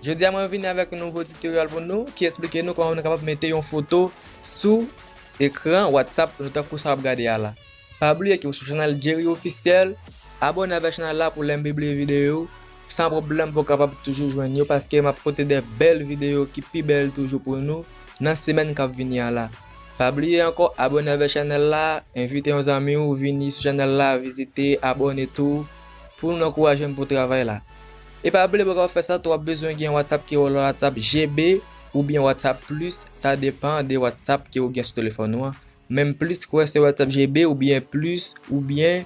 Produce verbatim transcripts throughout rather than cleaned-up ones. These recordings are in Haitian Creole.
Jodi a mwen vini avèk yon nouvo tutorial pou nou ki esplike nou kòman nou kapab mete yon foto sou ekran WhatsApp nou tankou sa w ap gade a la. Pa bliye ke w sou chanèl Jerry Officiel, abòne avèk chanèl la pou lè m pibliye videyo, san pwoblèm pou w kapab toujou jwenn yo paske m ap pote de bèl videyo ki pi bèl toujou pou nou nan semèn k ap vini a la. Pa bliye ankò abòne avèk chanèl la, envite yon zanmi w vini sou chanèl la, vizite, abòne tou, pou nou ankouraje m pou travay la. E pa bliye pou w kapab fè sa tou, w ap bezwen gen WhatsApp ki rele WhatsApp G B oubyen WhatsApp Plus, sa depan de WhatsApp ke w gen sou telefòn ou an. Men m plis kwè se WhatsApp G B oubyen Plus oubyen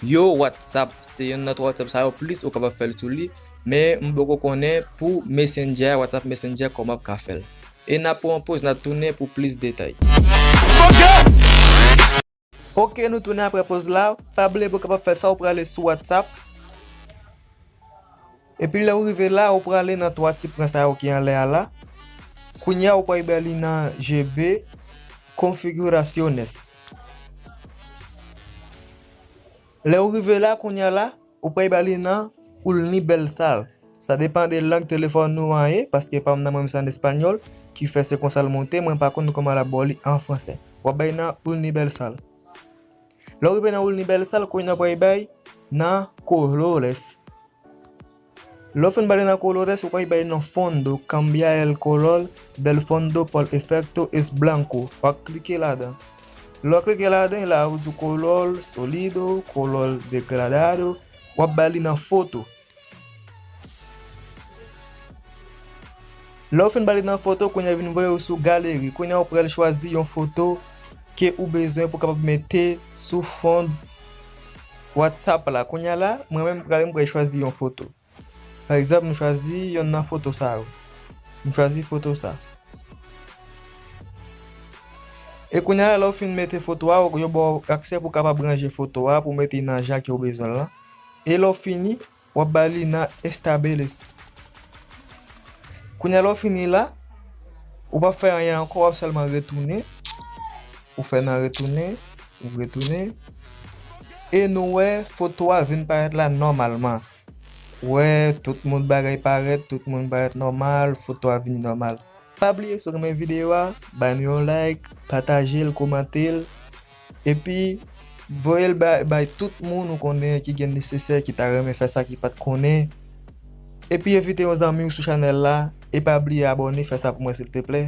Yo WhatsApp. Se yonn nan twa WhatsApp sa yo plis ou kapab fè l sou li. Men m poko konnen pou Messenger, WhatsApp Messenger kòman w ap ka fè l. E n ap pran yon poz, n ap tounen pou plis detay. Ok, nou tounen apre poz la. Pa bliye pou w kapab fè sa, ou prale sou WhatsApp. Epi lè w rive la, ou prale nan twa ti pwen sa yo ki anlè a la. Kounye a, ou pral bay li nan G B Configuraciones. Lè w rive la, kounye a la, ou pral bay li nan Ulnibelsal. Sa depan de lang telefòn nou an ye, paske pa m nan mwen se an espanyòl, ki fè se konsa l monte, mwen pa konn kòman l ap ba w li an fransè. W ap bay nan Ulnibelsal. Lè w rive nan Ulnibelsal, kounye a w pral bay nan Colores. Lè w fin ba li nan Colores, ou pral bay nan Fondo, cambia el color del fondo por efecto es blanco. W ap klike ladan. Lè w klike ladan, la ou di color sólido, color degradado, w ap ba li nan foto. Lè w fin ba li nan foto, kounye a vin voye w sou galeri. Kounye a ou pral chwazi yon foto ke ou bezwen pou kapab mete sou fond WhatsApp la. Kounye a la, mwen menm pral, mwen pral chwazi yon foto. Pa egzanp, m chwazi yonn nan foto sa yo. M chwazi foto sa. E kounye a la, lè w fin mete foto a, yo ba w aksè pou w kapab ranje foto a, pou w mete nan jan ke w bezwen l lan. E lè w fini, w ap ba li nan establecer. Kounye a lè w fini la, ou p ap fè anyen ankò, w ap sèlman retounen. Ou fè nan retounen, ou retounen. E nou wè foto a vin parèt la nòmalman. Ou wè tout moun bagay parèt, tout moun parèt nòmal, foto a vini nòmal. Pa bliye si w renmen videyo a, ba nou yon like, pataje l, kòmante l. Epi, voye l bay, bay tout moun ou konnen ki gen nesesè, ki ta renmen fè sa, ki pa t konnen. Epi, envite yon zanmi w sou chanèl la. E pa bliye abòne, fè sa pou mwen silteplè.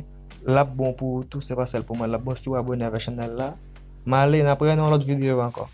L ap bon pou ou tou, se pa sèl pou mwen l ap bon si w abòne avèk chanèl la. M ale, n ap wè nan yon lòt videyo ankò.